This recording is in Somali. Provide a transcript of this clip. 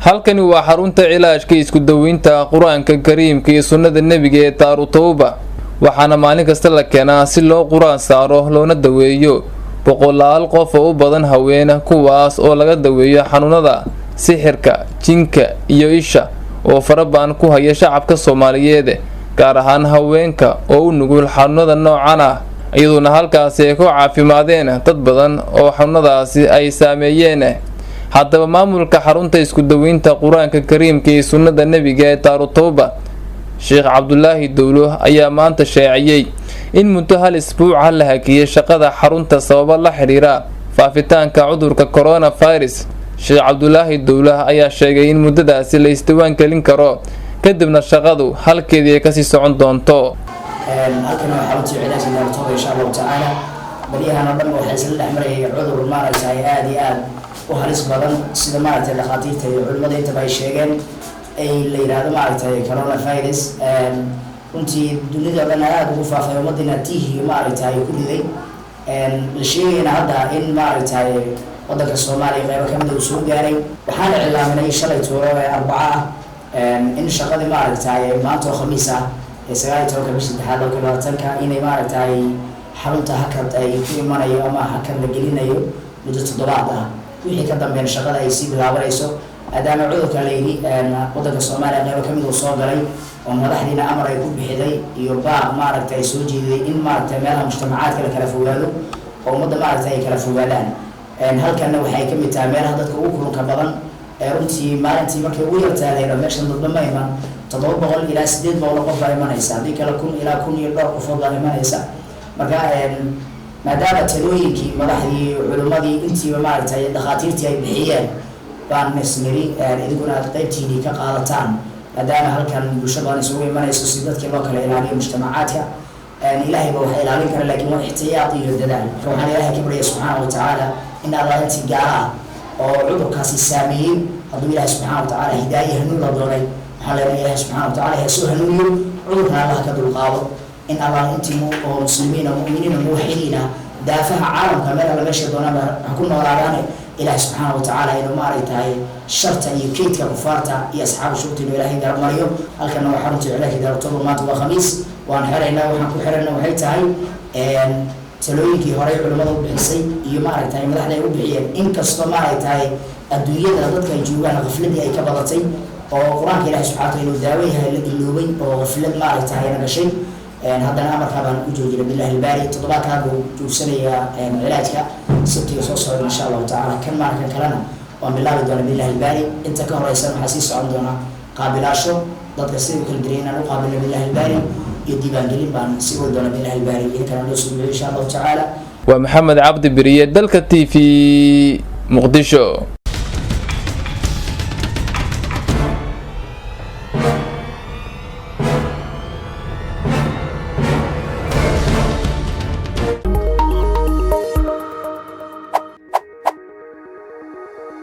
Halkani waa xarunta cilaajka isku daweynta Qur-aanka Kariimka iyo sunnada Nebiga ee Daaru Tawba, waxaana maalin kasta la keenaa si loo qur-aan saaro loona daweeyo boqolaal qof oo u badan haweena, kuwaas oo laga daweeyo xanuunada sixirka, jinka iyo isha oo farabaan ku haya shacabka Soomaaliyeed, gaar ahaan haweenka oo u nugul xanuunada noocan ah, iyadoona halkaasi ay ku caafimaadeen dad badan oo xanuunadaasi ay saameeyeen. Haddaba maamulka xarunta isku daweynta Qur-aanka Kariimka iyo sunnada Nebiga ee Daaru Tawba, Sheekh Cabdulaahi Dowlo, ayaa maanta shaaciyey in muddo hal isbuuca la hakiyey shaqada xarunta sababo la xidhiira faafitaanka cudurka coronavirus. Sheekh Cabdulaahi Dowlo ayaa sheegay in muddadaasi la isdiiwaan gelin karo, kadibna shaqadu halkeedii ay kasii socon doonto. Halkan waa xaruntii cilaajka Daaru Tawba. Insha Allahu tacaala, baryahan oo dhan waxaa isla dhex marayay cudur maaragtay aada iyo aada u halis badan, sida maaragtay dhakhaatiirta iyo culimada intaba ay sheegeen, ay la yidhaahdo maaragtay coronavirus. Runtii dunida o dhan aada ugu faafay, ummadiina tiihiyo maaragtay ku riday. La sheegayna hadda in maaragtay waddanka Soomaaliya qeybo kamida uu soo gaaray. Waxaana cilaaminay shalay tuuro ee Arbaco ah in shaqadii maaragtay maanta oo Khamiis ah ee 19-ka bisha saddexaad 2020-ka inay maaragtay xarunta hakad ay ku imanayo ama hakad la gelinayo muddo toddobaad ah, wixii ka dambeyn shaqada ay sii bilaabanayso, maadaama cudurka la yidhi waddanka Soomaaliya qeybo kamid uu soo galay, oo madaxdiina amar ay ku bixiday iyo baaq maaragtay ay soo jeediday in maaragtay meelaha mujtamacaadka la kala fogaado oo ummadda maaragtay ay kala fogaadaan. Halkanna waxay kamid tahay meelaha dadka ugu kulunka badan ee runtii maalintii markay ugu yartaadayno meeshan dadba ma iman, 700 ilaa 800 qof baa imanaysa, haddii kale 1000 ilaa 1000 iyo dhowr qofood baa imanaysa. Marka maadaama talooyinkii madaxdii, culimmadii, intiiba maaragtay dhakhaatiirtii ay bixiyeen, baan isniri idinkuna aad qaybtiinii ka qaadataan, maadaama halkan bulsho badan isugu imanayso, si dadkii loo kala ilaaliyo mujtamacaadka. Ilaahay ba wax ilaalin kara, laakiin waa ixtiyaad iyo dadaal. Marka waxaan Ilaahay ka baryaya subxaana wa tacaala in Allah intii gaala ah oo cudurkaasi saameeyey, hadduu Ilaahay subxaana wa tacaala hidaaye hanuun la doonay, waxaan leenahay Ilaahay subxaana wa tacala ha soo hanuuniyo, cudurkan Allah ka dulqaado. In Allah intii oo muslimiina, mu'miniina, muwaxidiina, daafaha caalamka meel alla meesha doonaanba ha ku noolaadaane, Ilaahay subxaana wa tacaala inuu maaragtahay sharta iyo keydka kufaarta iyo asxaabu shurta inuu Ilaahay garab mariyo. Halkana waa xarunta cilaajka Daaru Tawba. Maanta waa Khamiis, waan xiraynaa. Waxaan ku xirayna waxay tahay talooyinkii horey culimmada u bixisay iyo maaragtahay madaxda ay u bixiyeen, inkastoo maaragtahay adduunyada dadka ay joogaan qafladii ay ka badatay oo Qur-aanka Ilahi subxana wataala inuu daawo yahay la iloobay oo qaflad maaragtahay na gashay, haddana amarkaa baan u joojinay billahi albaari. Toddobaadkaa buu joogsanayaa cilaajka. Sabtiga soo socda insha Allahu tacala kan maalinkan kalena waan bilaabi doona billahi albaari. Inta ka horeysan waxaa sii socon doona qaabilaasho dadka sidai u kala diray inaan u qaabilno billahi albaari, iyo diiwaangelin baan sii wadi doona billahi albaari. Idinkana loo soo duceyo insha Allahu tacaala. Waa Maxamed Cabdi Beriye, Dalka TV, Muqdisho.